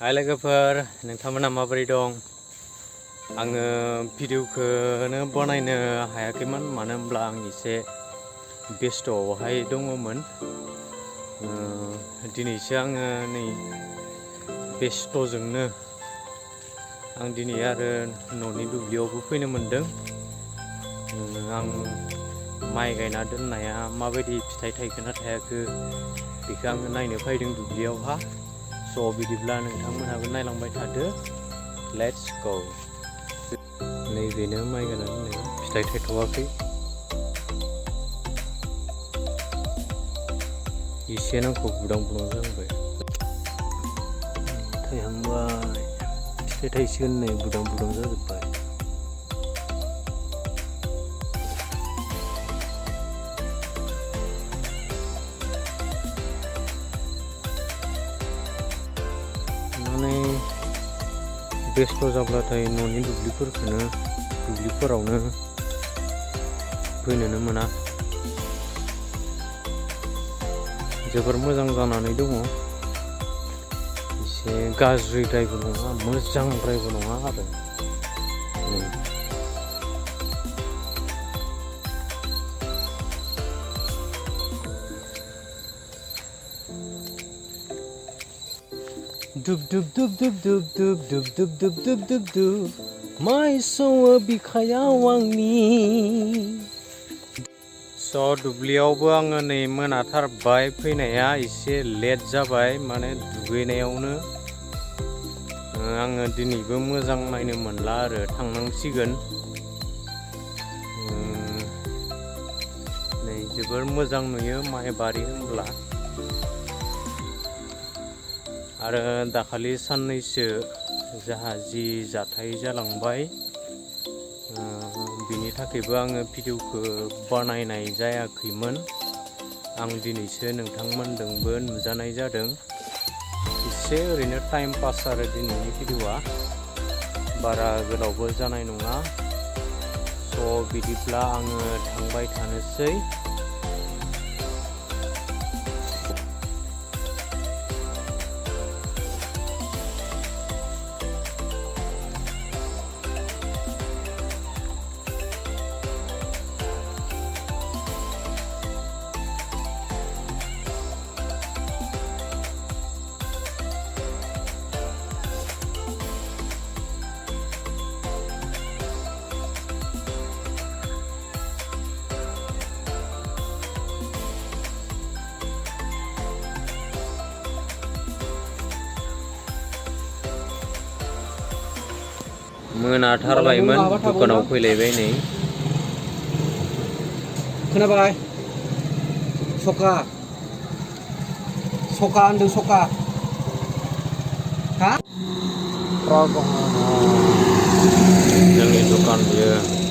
Hai लोगोफोर, नोंथांमोना माबोरै दं? आङो भिडिअखौनो बनायनो हायाखैमोन मानो होनब्ला आं एसे बेस्थ'आवहाय दङमोन। दिनैसो आङो नै बेस्थ'जोंनो आं दिनै आरो न'नि दुब्लियावबो फैनो मोनदों। आं माइ गायना दोननाया माबायदि फिथाइ थायखो ना थायाखै बेखौ आङो नायनो फैदों दुब्लियावहा। स' बिदिब्ला नोंथांमोनहाबो नायलांबाय थादो। Let's go. नैबेनो माइ गायना दोननाया फिथाइ थायथ'वाखै। एसे नांखौ बुदां बुदां जाबाय। थायहांबाय, फिथाइ थायसिगोन नै बुदां बुदां जाजोब्बाय। माने बेस्थ' जाब्लाथाय न'नि दुब्लिफोरावनो फैनोनो मोना। जोबोर मोजां जानानै दङ। एसे गाज्रिद्रायबो नङा, मोजांद्रायबो नङा आरो। दुब दुब दुब दुब दुब दुब दुब दुब दुब दुब दुब दुब माइ सौवो बिखायाव आंनि। स' दुब्लियावबो आङो नै मोनाथारबाय, फैनाया एसे लेट जाबाय माने दुगैनायावनो। आङो दिनैबो मोजां नायनो मोनला आरो थांनांसिगोन। नै जोबोर मोजां नुयो माइ बारि होनब्ला। आरो दाखालि साननैसो जाहा जि जाथाय जालांबाय, बिनि थाखायबो आङो भिडिअखौ बानायनाय जायाखैमोन। आं दिनैसो नोंथांमोनजोंबो नुजानाय जादों। एसे ओरैनो टाइम पास आरो दिनैनि भिडिअआ, बारा गोलावबो जानाय नङा। स' बिदिब्ला आङो थांबाय थानोसै। मोनाथारबायमोन, दुखानाव फैलायबाय नै। खोनाबाय? सखा होनदों, सखा। हा? जोंनि दुखान बियो।